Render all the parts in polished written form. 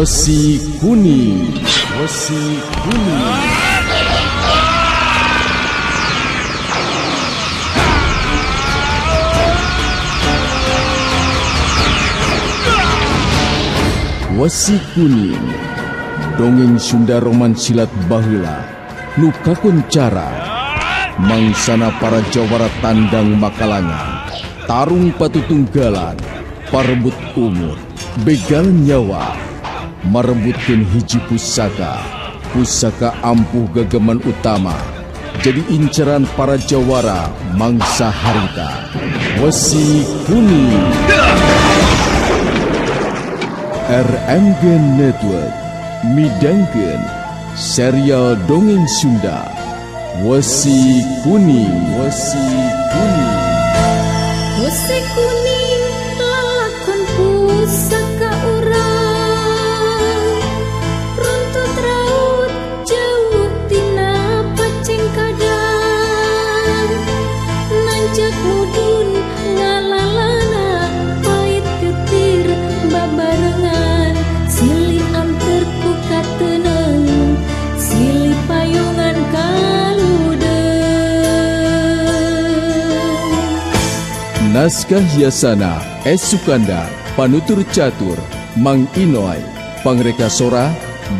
Wesi Kuning. Wesi Kuning. Wesi Kuning. Dongeng Sunda roman silat baheula nu kakuncara mangsana para jawara tandang makalangan, tarung patutunggalan, parebut umur, begal nyawa, marebutkeun hiji pusaka, pusaka ampuh gageman utama, jadi inceran para jawara mangsa harita. Wesi Kuning. RMG Network midangkeun serial dongeng Sunda Wesi Kuning. Wesi Kuning. Wesi kuning lalakon pusaka urang, runtut raut jauh tina pacengkadang, nanjak mudun ngalalana pait getir babarengan, silih anter ku kateneng silih payungan kaludeung. Naskah Yasana S. Sukandar, Panutur Catur Mang Inoy, Pangreka Sora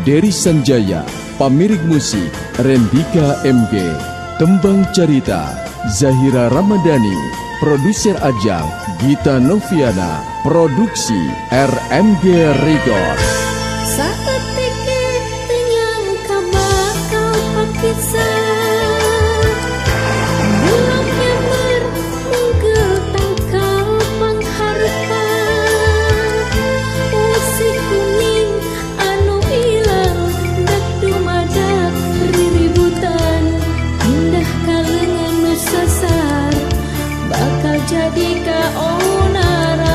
Dery Sanjaya, Pamirik Musik Rendika MG, Tembang Carita Zahira Ramadhani, Produser Ajang Gita Noviana, Produksi RMG Record. Saeutik teu nyangka bakal papisah, bulog nyamber munggeul tangkal pangharpan, wesi kuning anu ilang dak dumadak riributan, pindah ka leungeun nu sasar bakal jadi kaonaran.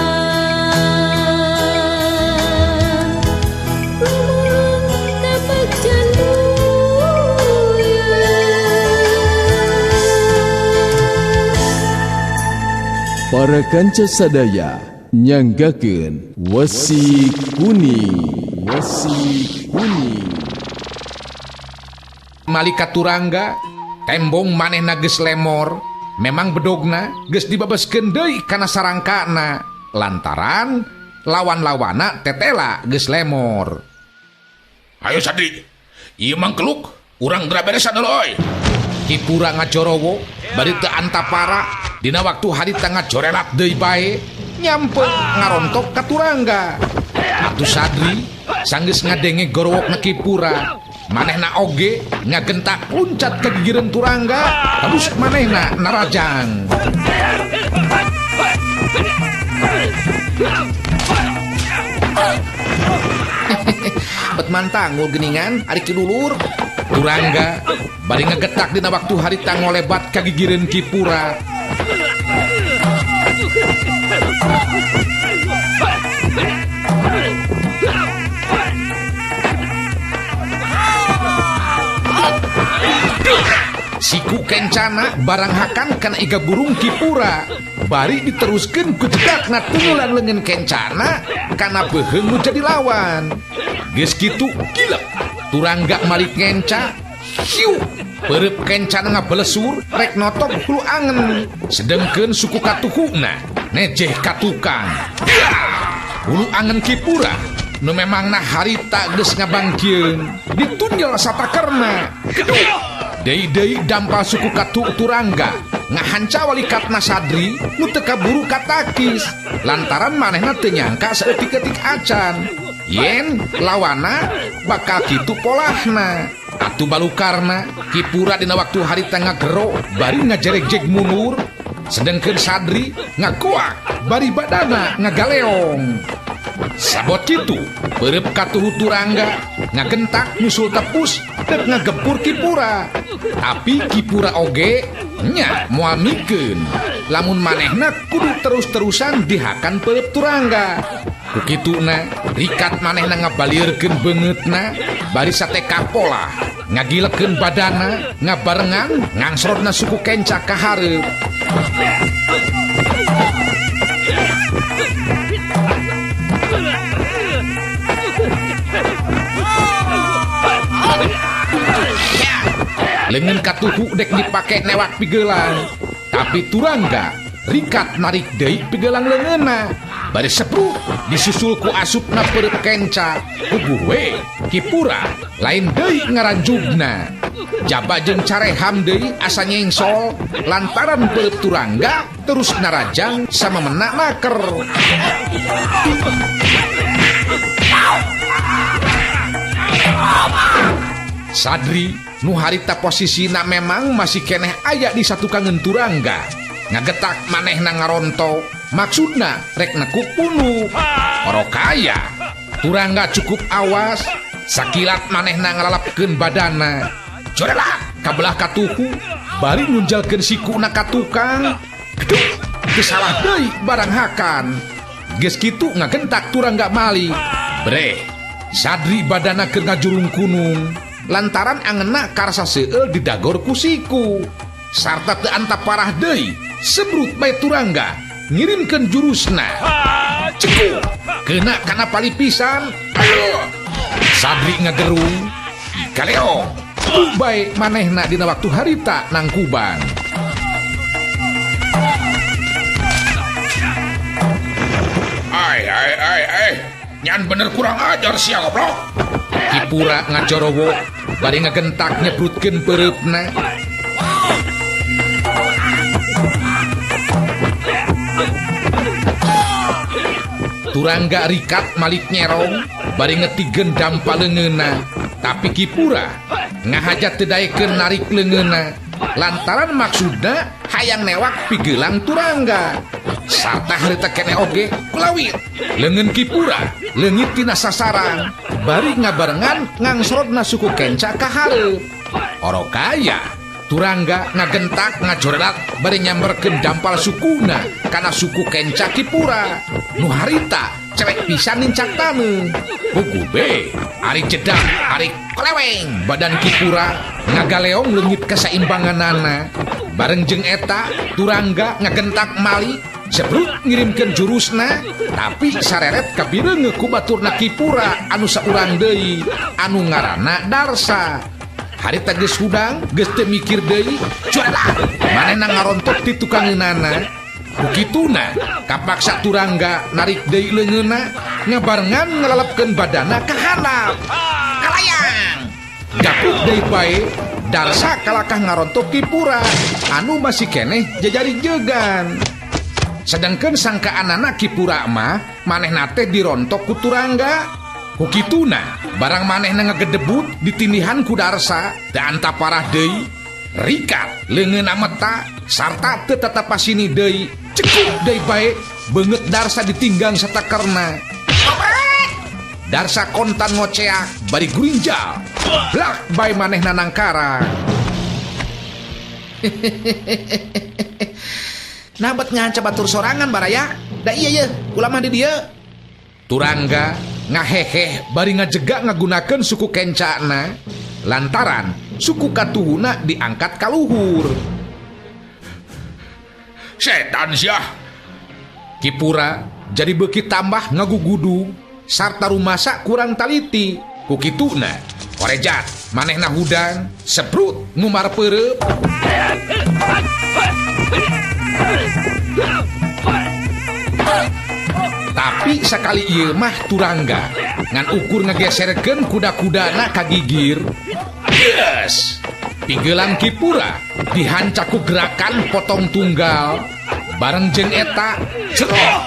Gumulung kabagjan buyeun. Para kanca sadaya nyanggakeun Wesi Kuning. Wesi Kuning. Malika Turangga tembong manehna geus lemor, memang bedogna geus dibabaskeun deui kana sarangkana lantaran lawan-lawana tetela geus lemor. Ayo Sadri, ieu mangkeluk urang geura beresan heula euy. Kipura ngajorowo bari teu antapara dina waktu harita ngajorelat deui bae nyampe ngarontok ka Turangga. Atuh Sadri sanggeus ngadenge gorowokna Kipura, manehna oge ngagentak luncat ka gigireun Turangga, terus manehna narajang. Bet mantangul geningan ari ki dulur. Turangga bari ngegetak dina waktu harita ngolebat ka gigireun Kipura. Siku kencana barang hakan kana iga burung Kipura, bari diteruskeun ku jedakna tungulan leungeun kencana kana beuheung nu jadi lawan. Geus kitu gilek Turangga malik ngenca, hiu peureub kencana ngabelesur rek notok hulu angen, sedengkeun suku katuhuna nejeh katukang. Hulu angen Kipura nu memangna harita geus ngabangkieun ditunjel satakerna. Geduk deui-deui dampal suku katu Turangga ngahanca walikatna Sadri nu teu kaburu katakis lantaran manehna teu nyangka saeutik-eutik acan yen lawana bakal kitu polahna. Atuh balukarna Kipura dina waktu harita ngagero bari ngajeregjeg mundur, sedengkeun Sadri ngagoak bari badana ngagaleong. Sabot kitu peureub katuhu Turangga ngagentak nyusul tepus dek ngagempur Kipura. Tapi Kipura oge nya moal mikeun lamun manehna kudu terus-terusan dihakan peureub Turangga. Ku kituna rikat manehna ngabalieurkeun beungeutna bari sateka polah ngagilekeun badana ngabarengan ngangsrotna suku kenca ka hareup. Leungeun katuhu dek dipake newak pigelang. Tapi Turangga rikat narik deui pigelang leungeunna. Bari seprut disusul ku asupna perut kenca. Puguh we Kipura lain deui ngaranjugna. Jaba jeung careham deui asa nyengsol lantaran perut Turangga terus narajang sama menak naker. Sadri nu harita posisina memang masih keneh aya di satukangeun Turangga. Ngagetak manehna ngaronto, maksudna rek nekuk punu. Orokaya Turangga cukup awas, sakilat manehna ngalalapkeun badana. Jorelak kabelah katuhu, bari nunjalkeun sikuna ka tukang. Geduk, teu salah deui barang hakan. Geus kitu ngagentak Turangga mali. Bre, Sadri badana keur ngajurung kunung lantaran angeuna karasa seueul didagor ku siku. Sarta teu antap parah deui, sebrut bae Turangga ngirimkeun jurusna. Cekuk, kena kana palipisan. Ayo. Sadri ngagerung, kaleo. Bae manehna dina waktu harita nangkuban. Ai ai ai ai, nyan bener kurang ajar sia goblok. Kipura ngajorowo bari ngagentak nyebrutkeun peureupna. Turangga rikat malik nyerong bari ngetigeun dampa leungeunna. Tapi Kipura ngahaja teu daekeun narik leungeunna lantaran maksudna hayang newak pigelang Turangga. Sarta harita keneh oge kulawit. Leungeun Kipura leungit tina sasaran bari ngabarengan ngangsrodna suku kenca ka hareup. Orokaya Turangga ngagentak ngajorelat bari nyamberkeun dampal sukuna kana suku kenca Kipura. Nu harita cewek pisan nincak taneuh. Puguh be ari jedak ari koleweng badan Kipura ngagaleong leungit kasaimbanganana. Bareng jeung eta Turangga ngagentak mali sebrut ngirimkeun jurusna, tapi sareret kabireungeuk ku baturna Kipura anu saurang deui anu ngaranna Darsa. Harita geus hudang geus teu mikir deui, cualah manehna ngarontok ti tukangeunana. Ku kituna kapaksa Turangga narik deui leungeunna ngabarengan ngalalepkeun badana ka handap. Kalayang gapuk deui bae Darsa kalakah ngarontok Kipura anu masih keneh jajari jegan. Sedangkan sangkaanana Kipura mah manehna teh dirontok ku Turangga. Ku kituna barang manehna ngagedebut ditindihan ku Darsa da anta parah deui. Rikat leungeunna meta sarta teu tatapasini deui. Cekuk deui bae beungeut Darsa ditinggang satakerna. Darsa kontan ngoceak bari gurinjal. Blak bae manehna nangkara. Nah bet nganca batur sorangan baraya. Da iya ye, kula mah di dieu. Turangga ngaheheh bari ngajegak ngagunakeun suku kencana lantaran suku katuhuna diangkat ka luhur. Setan sia. Kipura jadi beuki tambah ngagugudu sarta rumasa kurang taliti. Ku kituna orejat manehna hudang sebrut ngumar peureub. Tapi sakali ieu mah Turangga ngan ukur ngageserkeun kuda-kudana ka gigir. Yes. Pigelang Kipura dihancaku gerakan potong tunggal. Bareng jeung eta cerok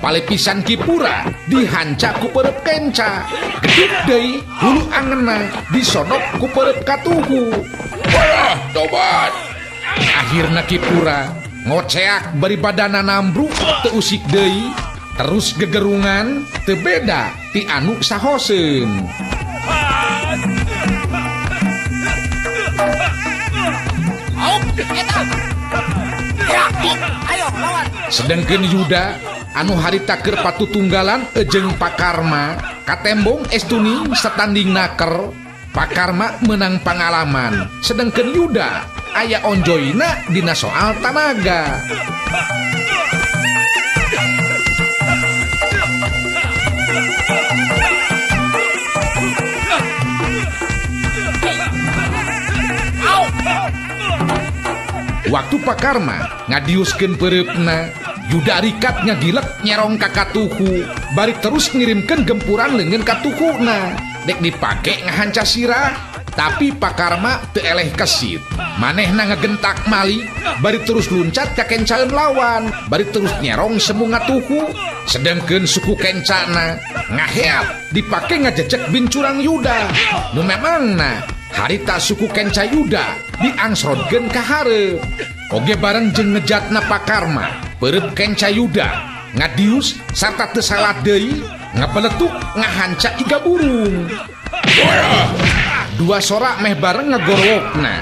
palepisan Kipura dihancaku perep kenca. Geduk deui hulu angeuna disodok ku perep katuhu. Wah, tobat. Akhirna Kipura ngoceak bari badana nambruk teu usik deui, terus gegerungan teu beda ti anu sahoseun. Sedengkeun Yuda anu harita keur patutunggalan jeung Pakarma katembong estuning satanding naker. Pakarma menang pangalaman, sedengkeun Yuda aya onjoyna dina soal tanaga. Waktu Pakarma ngadiuskeun peureupna, Yuda rikat ngagilek nyerong ka katuhu, bari terus ngirimkeun gempuran leungeun katuhuna. Dek dipake ngahanca sirah, tapi Pakarma teu eleh kesit. Manehna ngegentak mali, bari terus luncat ka kencaeun lawan, bari terus nyerong semu ngatuhu. Sedangkeun suku kencana ngaheat dipake ngajejek bincurang Yuda. Nu memangna harita suku kenca Yuda diangsrodkeun ka hareup. Oge bareng jeung ngejatna Pakarma, peureub kenca Yuda ngadius sarta teu salah deui ngabeletuk ngahanca iga burung. Dua sorak meh bareng ngagorowokna.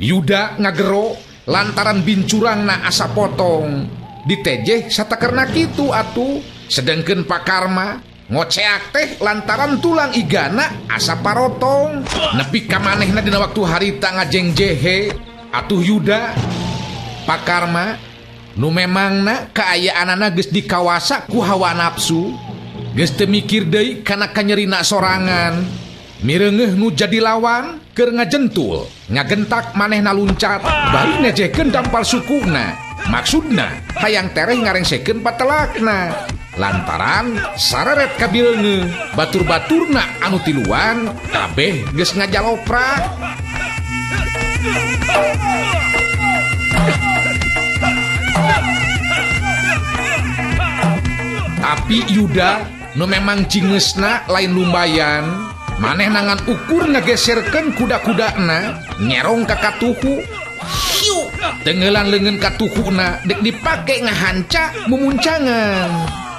Yuda ngagero lantaran bincurangna asa potong. Ditejeh satakerna kitu atuh. Sedangkeun Pakarma ngoceak teh lantaran tulang igana asa parotong. Nepi ka manehna dina waktu harita ngajengjehe atuh Yuda. Pakarma nu memangna kaayaanana geus dikawasa ku hawa nafsu, geus teu mikir deui kana kanyerina sorangan. Mireungeuh nu jadi lawan keur ngajentul, ngagentak manehna luncat bari ngejehkeun dampal sukuna. Maksudna hayang tereh ngarengsekeun patelakna. Lantaran sareret kabireungeuh, batur-baturna anu tiluan kabeh geus ngajaloprak. Tapi Yuda nu memang cingeusna lain lumbayan, maneh nangan ukur ngageserkeun kuda-kudana nyerong ka katuhu. Hiu, tenggelan leungeun katuhuna dek dipake ngahanca mumuncangan.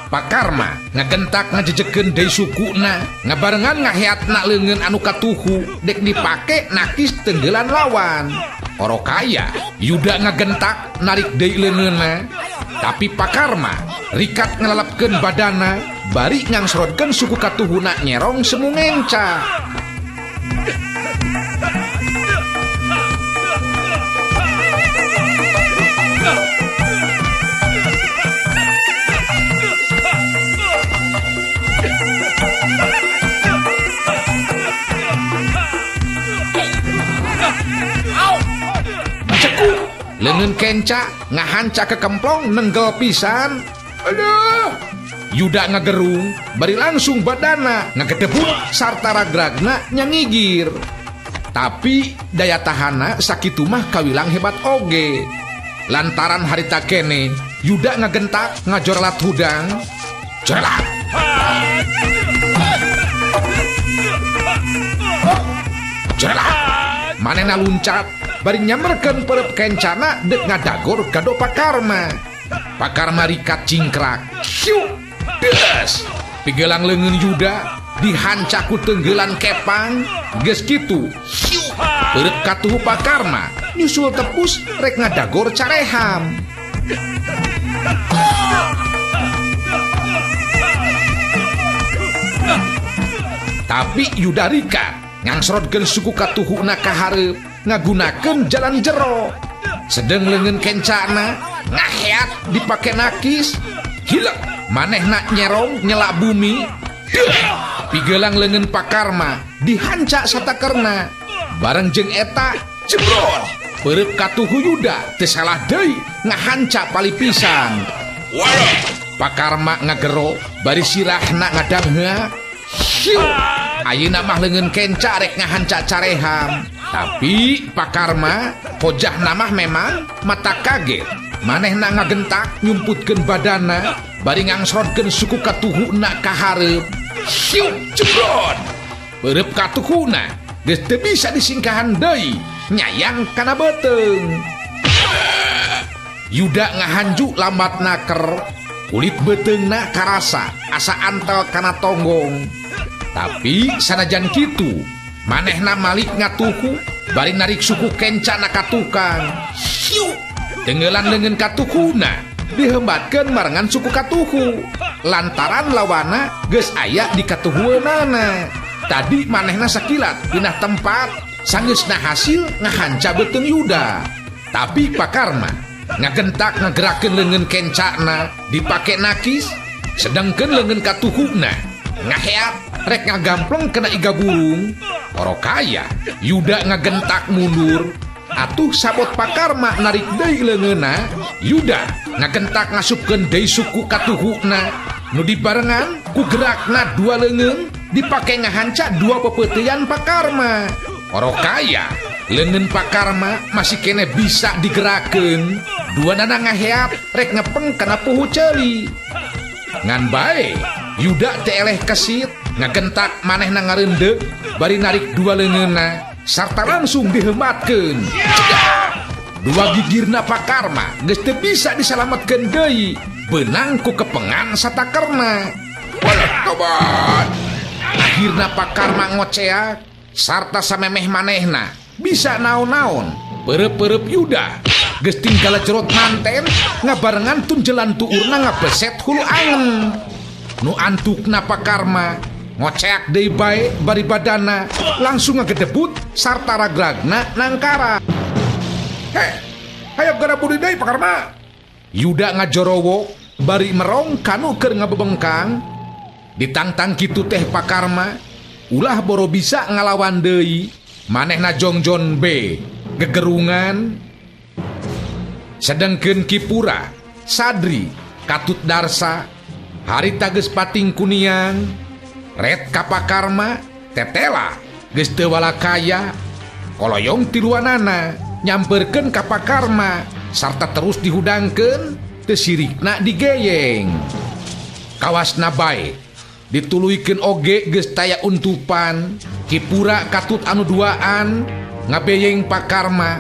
Pakarma ngagentak ngajejekeun deui sukuna, ngabarengan ngaheatna leungeun anu katuhu dek dipake nakis tenggelan lawan. Orokaya Yuda ngagentak narik deui leungeunna, tapi Pakarma rikat ngalelepkeun badana bari ngangsrodkeun suku katuhuna nyerong semu ngenca. Leungeun kenca ngahanca kekemplong nenggel pisan. Aduh, Yuda ngagerung bari langsung badana ngagedebut sarta ragragna nyangigir. Tapi daya tahana sakitu mah kawilang hebat oge. Lantaran harita kene Yuda ngagentak ngajorlat hudang. Jorlat. Jorlat. Manehna luncat bari nyamberkeun peureub kencana deuk ngadagor gado Pakarma. Pakarma rikat cingkrak. Hiu! Des! Pigelang leungeun Yuda dihanca ku tenggelan kepang. Geus kitu. Hiu! Peureub katuhu Pakarma nyusul tepus rek ngadagor careham. Tapi Yuda rikat ngangsrodkeun suku katuhuna ka hareup ngagunakeun jalan jero. Sedeng leungeun kencana ngaheat dipake nakis. Hilek manehna nyerong nyelak bumi. Deuh, pigelang leungeun Pakarma dihanca satakerna. Bareng jeung eta jebrot peureub katuhu Yuda teu salah deui ngahanca palipisan. Pakarma ngagero bari sirahna ngadangheak. Hiu, ayeuna mah leungeun kenca rek ngahanca careham. Tapi Pakarma hojahna mah memang mata kaget. Manehna ngagentak nyumputkeun badana bari ngangsrodkeun suku katuhuna ka hareup. Hiu, jebrot. Peureub katuhuna geus teu bisa disingkahan deui, nyayang kana beuteung. Yuda ngahanju lambat naker, kulit beuteungna karasa asa antel kana tonggong. Tapi sanajan kitu, manehna malik ngatuhu bari narik suku kencana ka tukang. Hiu, tenggelan leungeun katuhuna dihembatkeun marengan suku katuhu. Lantaran lawana geus aya di katuhueunana. Tadi manehna sakilat pindah tempat, sanggeusna hasil ngahanca beuteung Yuda. Tapi Pakarma ngagentak ngagerakeun leungeun kencana dipake nakis, sedangkeun leungeun katuhuna ngaheat rek ngagampleng kena iga burung. Orokaya Yuda ngagentak mundur. Atuh sabot Pakarma narik deui leungeunna, Yuda ngagentak ngasupkeun deui suku katuhuna. Nu dibarengan ku gerakna dua leungeun dipake ngahanca dua pepeutean Pakarma. Orokaya leungeun Pakarma masih kene bisa digerakkeun. Dua nana ngaheat rek ngepeng kana puhu ceuli. Ngan bae Yuda teh eleh kesit ngagentak manehna ngareundeuk bari narik dua leungeunna sarta langsung dihematkeun. Dua gigirna Pakarma geus teu bisa disalametkeun deui, beunang ku kepengan satakerna. Walah tobat. Akhirna Pakarma ngoceak sarta samemeh manehna bisa naon-naon. Perep-perep Yuda geus tinggal cerot manten ngabarengan tunjelan tuurna ngabeset hulu angen. Nu antukna Pakarma ngoceak deui bae bari badana langsung ngagedebut sarta ragragna nangkara. Heh, hayo gara budi deui Pakarma. Yuda ngajorowo bari merong kanu keur ngabebengkang. Ditangtang kitu teh Pakarma ulah boro bisa ngalawan deui. Manehna jongjon be gegerungan. Sedengkeun Kipura, Sadri, Katut Darsa, harita geus pating kuniang. Red ka Pakarma tetela geus teu walakaya. Koloyong tiluanana nyamperkeun ka Pakarma sarta terus dihudangkeun teu sirikna digeyeng. Kawasna bae dituluykeun oge geus taya untupan. Kipura katut anu duaan ngabeyeng Pakarma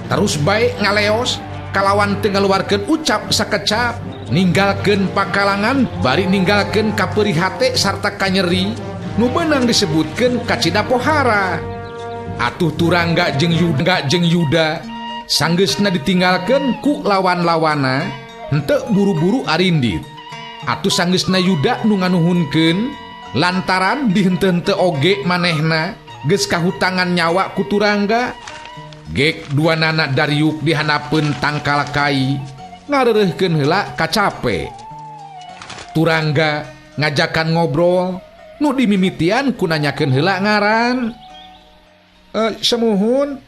terus bae ngaleos kalawan teu ngaluarkeun ucap sakecap. Ninggalkeun pakalangan bari ninggalkeun kapeurih hate sarta kanyeri nu beunang disebutkeun kacida pohara. Atuh Turangga jeung Yuda sanggeusna ditinggalkeun ku lawan-lawana henteu buru-buru arindit. Atuh sanggeusna Yuda nu nganuhunkeun lantaran dihenteu-henteu oge manehna geus kahutangan nyawa ku Turangga. Gek dua nana dariuk dihanapeun tangkal kai ngareureurkeun heula kacape. Turangga ngajakan ngobrol nu dimimitian ku nanyakeun heula ngaran. Semuhun.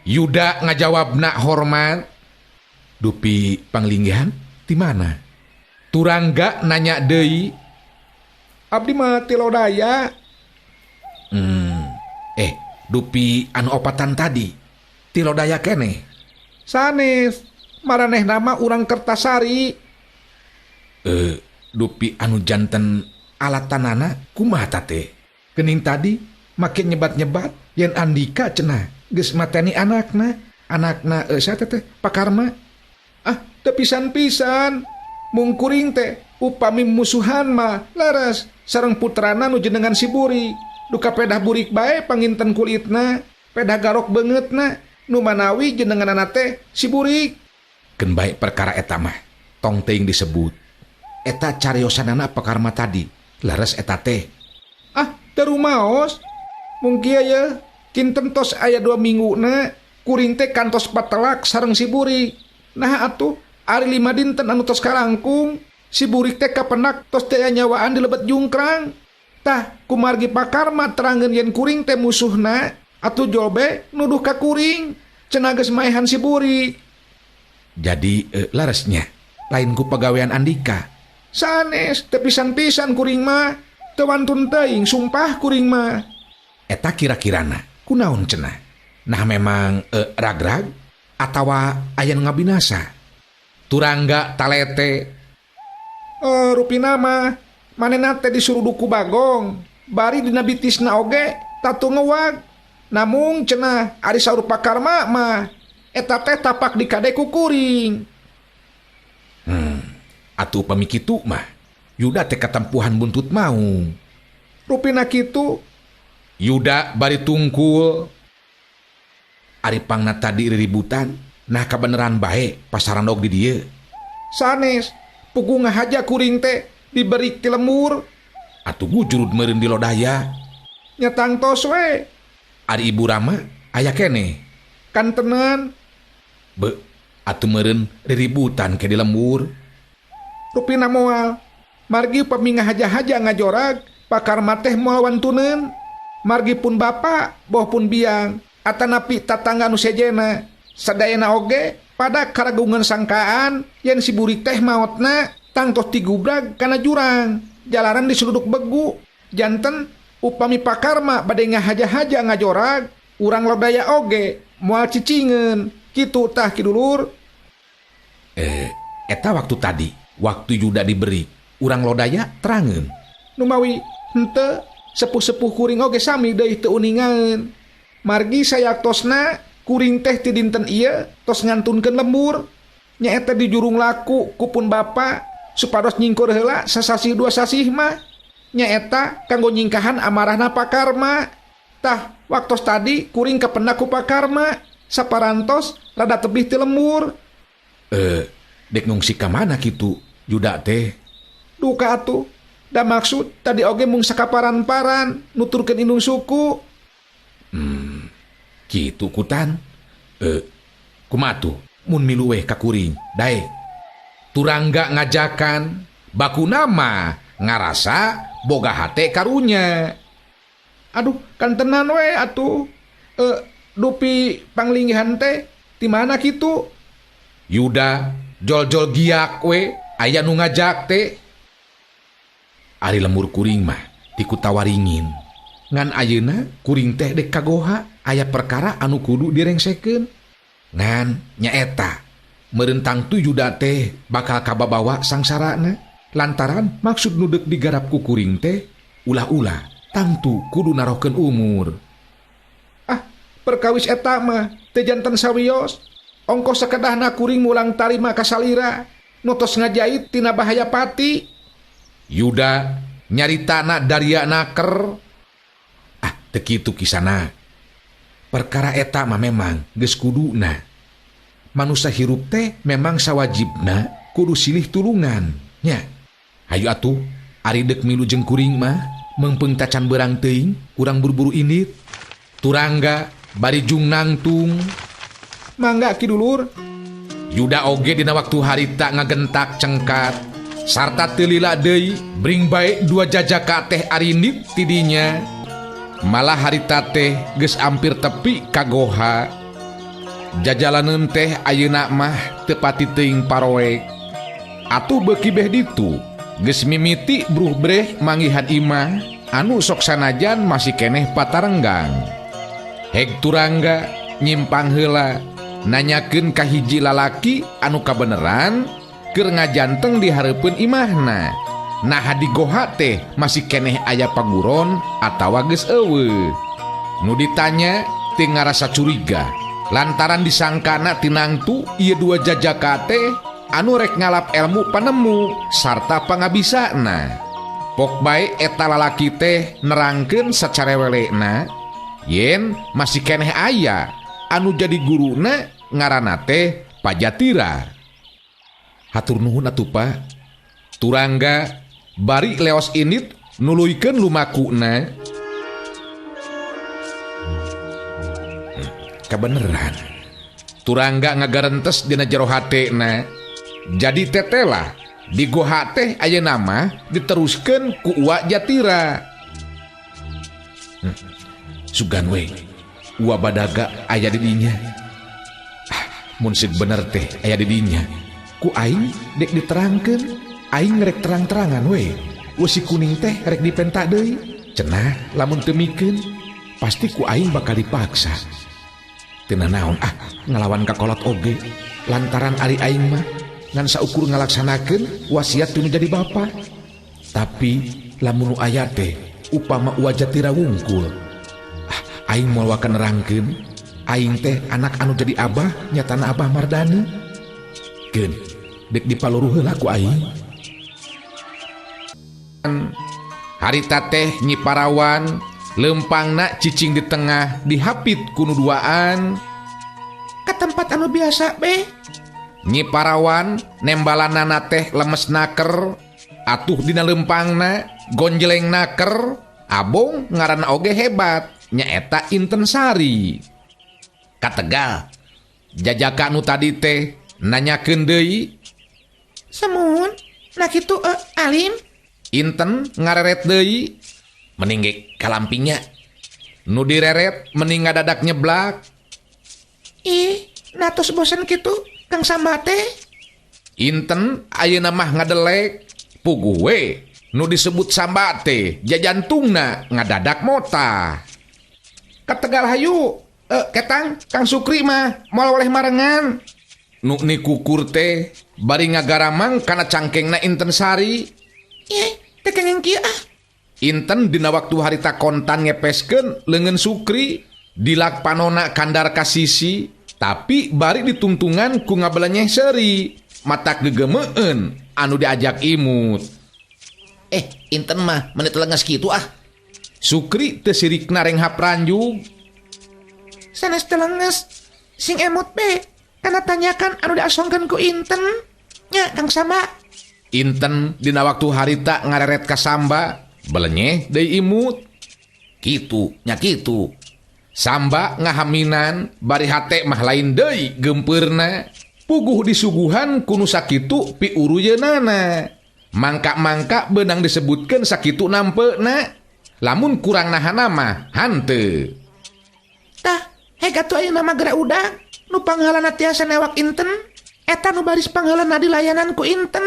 Yuda ngajawabna hormat. Dupi panglinggihan ti mana? Turangga nanya deui. Abdi mah ti Lodaya. Dupi anu opatan tadi ti Lodaya keneh. Sanes. Maraneh nama urang Kertasari. Dupi anu janten alatanana kumaha teh? Kening tadi makin nyebat-nyebat yen Andika cenah geus mateni anakna. Anakna saha teh Pakarma. Ah, teu pisan-pisan. Mung kuring teh upami musuhan mah leres sareng putrana nu jenengan si Burik. Duka pedah burik bae panginten kulitna, pedah garok beungeutna, nu manawi jenenganana teh si Burik. Keun bae perkara eta mah tong teuing disebut. Eta cariosanana Pakarma tadi leres eta teh. Ah, teu rumaos. Mung kieu ye, kinten tos aya 2 minggu na kuring teh kantos patelak sareng si Burik. Nah atuh ari 5 dinten anu tos kalangkung, si Burik teh kapenak tos teh nyawaan di lebet jungkrang. Tah kumargi Pakarma terangeun yen kuring teh musuhna, atuh jobe nuduh ka kuring cenah geus maehan si Burik. Jadi laresnya lain ku pagawean Andika. Sanes teu pisan-pisan kuring mah, teu wantun teuing sumpah kuring mah. Eta kira-kirana kunaon cenah? Nah memang ragrag atawa aya nu ngabinasa. Turangga talete. Rupina mah manehna teh disuruh ku Bagong, bari dina bitisna oge tatu ngewag. Namung cenah ari saur Pakarma mah eta teh tapak di kade ku kuring. Atuh upami kitu mah Yuda teh katempuhan buntut maung. Rupina kitu. Yuda bari tungkul. Ari pangna tadi riributan, nah kabeneran bae pasaran og di dieu. Sanes, puguh ngahaja kuring teh diberi ti lembur. Atuh gujurud meureun di Lodaya. Nya tangtos we. Ari Ibu Rama aya keneh. Kantenan. Be, atuh meureun riributan ke di lembur. Rupina moal. Margi upami ngahaja-haja ngajorag, Pakarma teh moal wantuneun. Margi pun bapak, boh pun biang. atanapi tatangga nu sejena. Sadayana oge pada karagungan sangkaan yen si burik teh maotna tangtos tigubrag kana jurang jalaran disuluduk begu. Janten upami Pakarma bade ngahaja-haja ngajorag urang Lodaya oge moal cicingeun kitu tah Ki Dulur. Eta waktu tadi waktu Yuda diberi urang Lodaya terangeun. Numawi henteu sepuh-sepuh kuring oge sami deui teu uningaeun. Margi sayaktosna kuring teh ti dinten ieu tos ngantunkeun lembur nyaeta di jurung laku kupun bapa supados nyingkur heula sasasih dua sasih mah nyaeta kanggo nyingkahan amarahna Pakarma. Tah waktos tadi kuring kapendak ku Pakarma saparantos rada tebih ti lembur. Dek ngungsi ka mana kitu Yuda teh? Duka atuh da maksud tadi oge mung sakaparan-paran nuturkeun indung suku. Kitu kutan. Kumaha tuh mun milu weh ka kuring daek. Turangga ngajakan bakuna mah ngarasa boga hate karunya. Aduh kan tenan we atuh. Dupi panglinggihan teh ti mana kitu? Yuda jol-jol giak we aya nu ngajak teh. Ari lemur kuring mah ti kutawaringin. Ngan ayeuna kuring teh dek kagoha aya perkara anu kudu direngsekeun. Ngan nyaeta merentang tu Yuda teh bakal kababawa sangsarana lantaran maksud nu deuk digarap ku kuring teh ulah-ulah tangtu kudu narohkeun umur. Ah, perkawis eta mah teu janten sawios. Ongkos sakedahna kuring mulang tarima kasalira nu tos ngajait tina bahaya pati. Yuda nyaritana daria naker. Ah, teu kitu kisana. Perkara eta mah memang geus kuduna. Manusia hirup teh memang sawajibna kudu silih tulungan nya. Hayu atuh ari deuk milu jeung kuring mah meungpeung tacan beurang teuing urang buru-buru indit. Turangga bari jung nangtung. Mangga Ki Dulur. Yuda oge dina waktu harita ngagentak cengkat sarta teu lila deui bring bae dua jajaka teh arindit tidinya. Malah harita teh geus ampir tepi ka goha. Jajalaneun teh ayeuna mah teu pati teuing paroek. Atuh beuki beh ditu geus mimiti bruh breh manggihan imah anu sok sanajan masih keneh patarenggang. Heg Turangga nyimpang heula nanyakeun ka hiji lalaki anu kabeneran keur ngajanteng di hareupeun imahna. Nah di goha teh masih keneh aya paguron atawa geus eueuh. Nu ditanya teu ngarasa curiga lantaran disangkana tinangtu ieu dua jajaka teh anu rek ngalap elmu panemu sarta pangabisana. Pok bae eta lalaki teh nerangkeun sacarewelena yen masih keneh aya anu jadi guruna ngaranna teh Pajatira. Hatur nuhun atuh Pak. Turangga bari leos init nuluykeun lumakuna. Kabeneran Turangga ngagarentes dina jero hatena. Jadi tetelah di goha teh ayeuna mah diteruskeun ku Uwa Jatira. Sugan we Uwa Badaga aya di dinya. Mun seuk bener teh aya di dinya. Ku aing dek diterangkeun, aing rek terang-terangan we. Wesi kuning teh rek dipenta deui. Cenah lamun teu mikeun pasti ku aing bakal dipaksa. Teu nanaon ah ngalawan kakolot oge lantaran ari aing mah ngan saukur ngalaksanakeun wasiat nu jadi bapa. Tapi lamun nu aya teh upama Uwa Jatira wungkul, aing moal waka nerangkeun aing teh anak anu jadi abah nyatana Abah Mardani. Keun dek dipaluruh heula ku aing. Harita teh Nyi Parawan lempangna cicing di tengah dihapit ku nu duaan. Ka tempat anu biasa be. Nyi Parawan nembalanana teh lemes naker, atuh dina lempangna gonjeleng naker, abong ngaranna oge hebat nyaeta Inten Sari. Ka Tegal jajaka nu tadi teh nanyakeun deui. Semun, nah kitu alim. Inten ngareret deui, mending ge kalampingnya. Nu direret meni ngadadak nyeblak. Ih, natos bosen kitu Kang Samba teh. Inten ayeuna mah ngadelek. Puguh we nu disebut Samba teh jajantungna ngadadak motah. Ka Tegal hayu, ketang Kang Sukri mah moal oleh marengan. Nu nikukur teh bari ngagaramang kana cangkengna Inten Sari. Ih, teh kenging kieu ah. Inten dina waktu harita kontan ngepeskeun leungeun Sukri, dilak panona kandar ka sisi, tapi bari ditungtungan ku ngabelenyeh seuri, matak gegemeun anu diajak imut. Inten mah meni telenges kitu ah. Sukri teu sirikna renghap ranjug. Sanes telenges, sing emut be. Kana tanyakan anu diasongkeun ku Inten. Nya Kang Samba. Inten dina waktu harita ngareret ka Samba, belenyeh deui imut. Kitu, nya kitu. Samba ngahaminan bari hate mah lain deui gempeurna. Puguh disuguhan ku nu sakitu piuruyeunana. Mangka-mangka beunang disebutkeun sakitu nampeuna. Lamun kurang nahana mah hanteu. Tah, heg atuh ayeuna mah geura udag. Nu panghalana tiasa newak Inten, eta nu baris panghalana dilayanan ku Inten.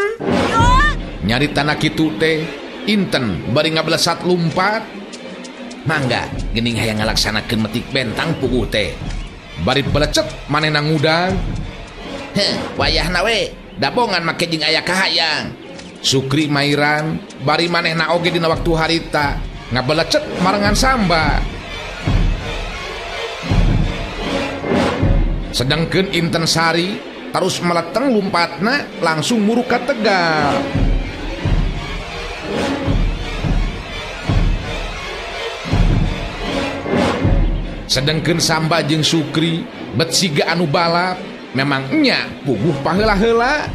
Nyaritana kitu teh, Inten bari ngablesat lumpat. Mangga geuning hayang ngalaksanakeun metik bentang puguh teh. Bari belecet manehna ngudang. Heh, wayahna we, dabongan make jeung aya kahayang. Sukri mairan bari manehna oge dina waktu harita ngabelecet marengan Samba. Sedangkeun Inten Sari terus meleteng lumpatna langsung muruk ka Tegal. Sedangkeun Samba jeung Sukri bet siga anu balap, memang nya puguh paheula-heula.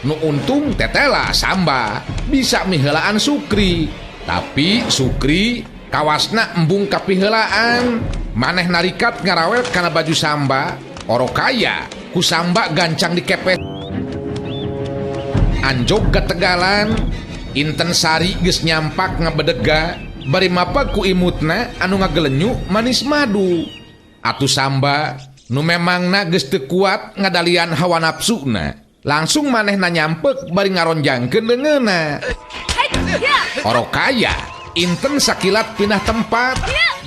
Nu untung tetela Samba bisa miheulaan Sukri, tapi Sukri kawasna embung kapiheulaan. Maneh narikat ngarawel kana baju Samba. Oro kaya ku Samba gancang dikepes. Anjog ka Tegalan. Inten Sari geus nyampak ngabedega bari mapa ku imutna anu ngagelenyu manis madu. Atuh Samba nu memangna geus teu kuat ngadalian hawa nafsuna, langsung manehna nyampek bari ngaronjangkeun leungeunna. Oro kaya Inten sakilat pindah tempat.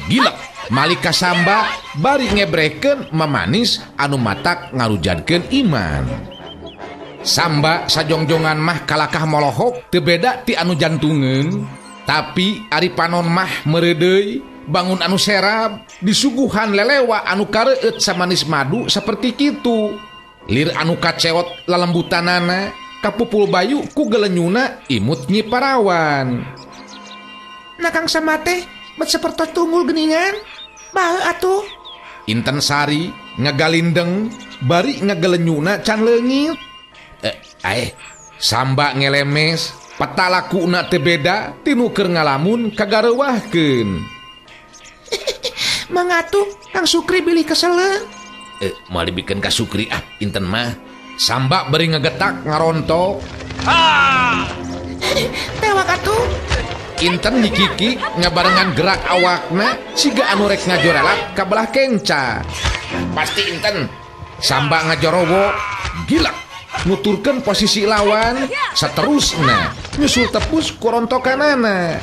Gilek Malika Samba bari ngebrekeun mamanis anu matak ngarujankeun iman. Samba sajongjongan mah kalakah molohok teu beda ti anu jantungeun, tapi ari panon mah meureudeuy bangun anu serab disuguhan lelewa anu kareueut samanis madu saperti kitu. Lir anu kaceot lalembutanana kapupul bayu ku gelenyuna imut Nyi Parawan. Nah Kang Samba teh bet sapertos tunggul geuningan. Bae atuh. Inten Sari ngagalindeng bari ngagelenyuna can leungit. Samba ngelemes petalakuna teu beda tinu keur ngalamun kagareuwahkeun. Mangatuh Kang Sukri bilih keseleun. Moal dibikeun ka Sukri ah Inten mah. Samba bari ngegetak ngarontok. Tewak atuh. Inten nyikiki ngabarengan gerak awakna siga anu rek ngajorelat ka belah kenca. Pasti Inten. Samba ngajorowo gilak nuturkeun posisi lawan saterusna nyusul tepus ku rontokanana.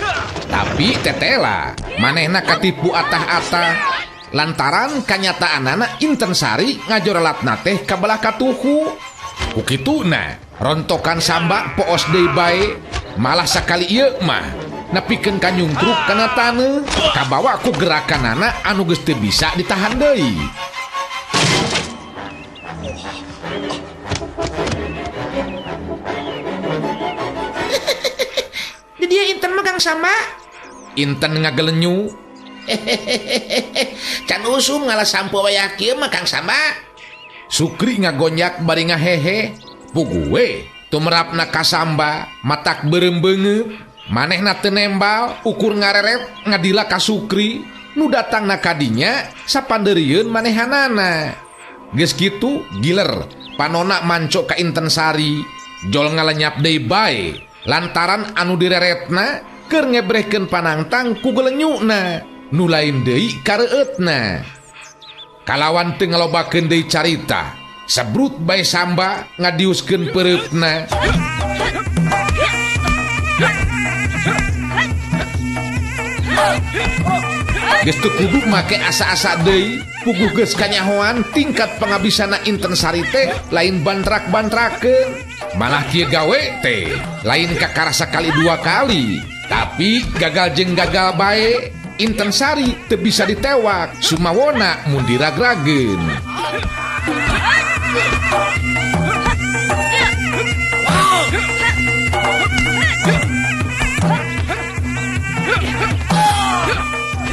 Tapi tetela manehna katipu atah-atah lantaran kanyataanana Inten Sari ngajorelatna teh ka belah katuhu. Ku kituna rontokan Samba poos deui bae, malah sakali ieu mah nepikeun ka nyungkruk kana taneuh, kabawa ku gerakanana anu geus teu bisa ditahan deui. Di dia Inten mah Kang Samba. Inten ngagelenyu. Can usum ngalah sampo wayah kieu mah Kang Samba. Sukri ngagonyak bari ngahehe. Puguh we tumerapna ka Samba matak beureum beungeut. Manehna teu nembal ukur ngareret ngadila ka Sukri nu datangna ka dinya sapandeurieun manehanana. Geus kitu giler panona manco ka Inten Sari jol ngalenyap deui bae lantaran anu direretna keur ngebrehkeun panangtang ku gelenyuna. Nu lain deui kareueutna. Kalawan teu ngalobakeun deui carita, sebrut bae Samba ngadiuskeun peureupna. Geus teu kudu make asa-asa deui, puguh geus kanyahoan tingkat pangabisana Inten Sari teh lain bantrak-bantrakeun. Malah kieu gawe teh lain kakara sakali dua kali, tapi gagal jeung gagal bae. Inten Sari teu bisa ditewak, sumawona mun diragrageun.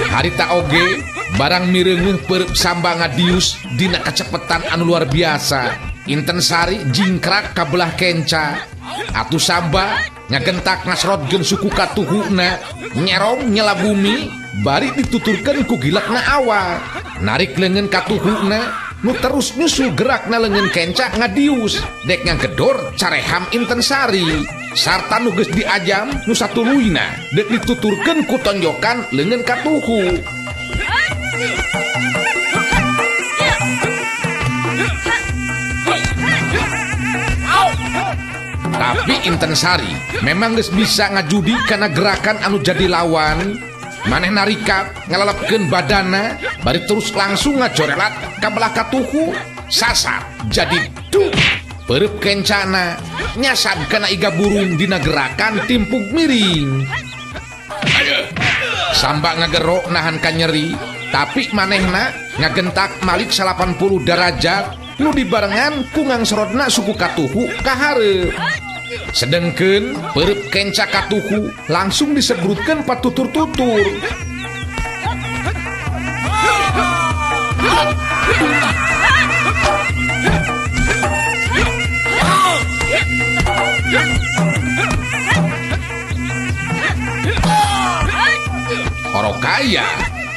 Harita oge barang mireungeuh peureub Samba ngadius dina kacepetan anu luar biasa. Inten Sari jingkrak ka belah kenca. Atuh Samba ngagentak ngasrodkeun suku katuhuna, nyerong nyela bumi bari dituturkeun ku gilekna awak. Narik leungeun katuhuna nu terus nyusul gerakna leungeun kenca ngadius dek ngagedor careham Inten Sari. Sarta nu geus diajam nu satuluyna dek dituturkeun ku tonjokan leungeun katuhu. Tapi Inten Sari memang geus bisa ngajudi kana gerakan anu jadi lawan. Maneh narikat ngalalepkeun badana bari terus langsung ngajorelat ka belah katuhu, sasar jadi duk. Peureub kencana nyasab kana iga burung dina gerakan timpuk miring. Samba ngagero nahan kanyeri, tapi manehna ngagentak malik 80 derajat nu dibarengan ku ngangsorotna suku katuhu ka hareup. Sedengkeun peureub kenca katuhu langsung disebrutkeun patutur-tutur. Orokaya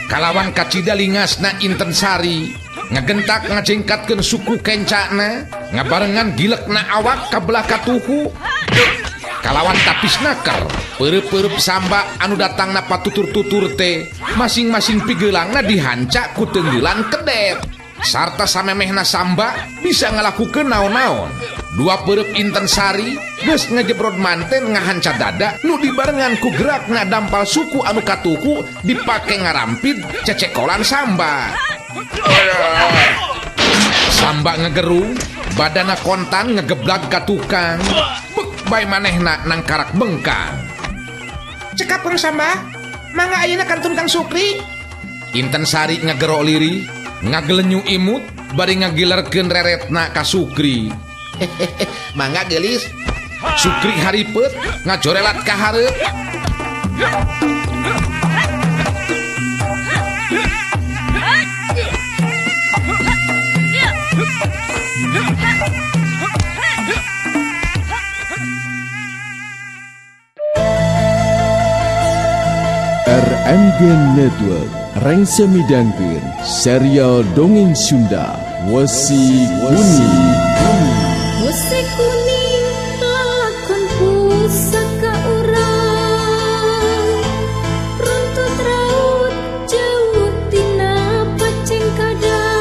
kalawan kacida lingasna Inten Sari ngagentak ngajengkatkeun suku kencana ngabarengan gilekna awak ka belah katuhu. Kalawan tapis naker peureub-peureub Samba anu datangna patutur-tutur teh masing-masing pigeulangna dihanca ku tenggelan kedet. Sarta samemehna Samba bisa ngalakukeun naon-naon. Dua peureub Inten Sari geus ngejebrod manten ngahanca dada nu dibarengan ku gerakna dampal suku anu katuhu dipake ngarampid cecekolan Samba. Samba ngegerung, badana kontan ngegeblag ka tukang. Bek bae manehna nangkarak bengkang. Cekap Samba, mangga ayeuna kantun Kang Sukri. Inten Sari ngegero liri, ngagelenyu imut bari ngagilerkeun reretna ka Sukri. Mangga geulis. Sukri haripeut ngajorelat ka hareup. RMG Network rengse midangkeun serial dongeng Sunda Wesi Kuning. Wesi kuning lalakon pusaka urang, runtut raut jauh tina pacengkadang,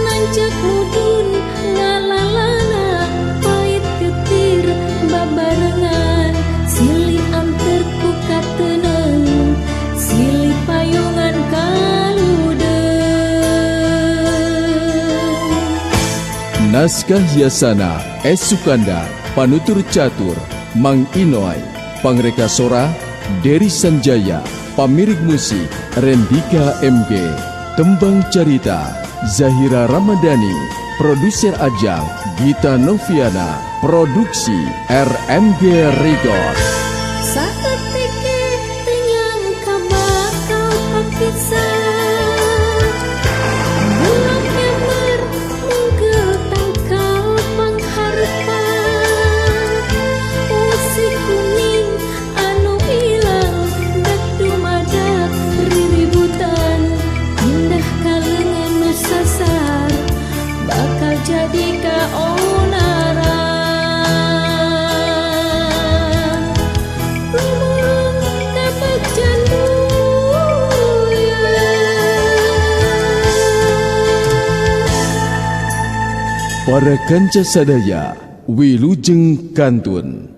nancak mudun ngalalana pait getir babarengan, silih anter ku kateneng silih payungan kaludeung. Naskah Yasana S. Sukanda, Panutur Catur, Mang Inoy, Pangreka Sora, Dery Sanjaya, Pamirik Musik, Rendika MG, Tembang Carita, Zahira Ramadhani, Produser Ajang, Gita Noviana, Produksi RMG Record. Saeutik teu bakal papisah. Jadi kaonaran gumulung tepek jandu. Para kanca sadaya, wilujeng kantun.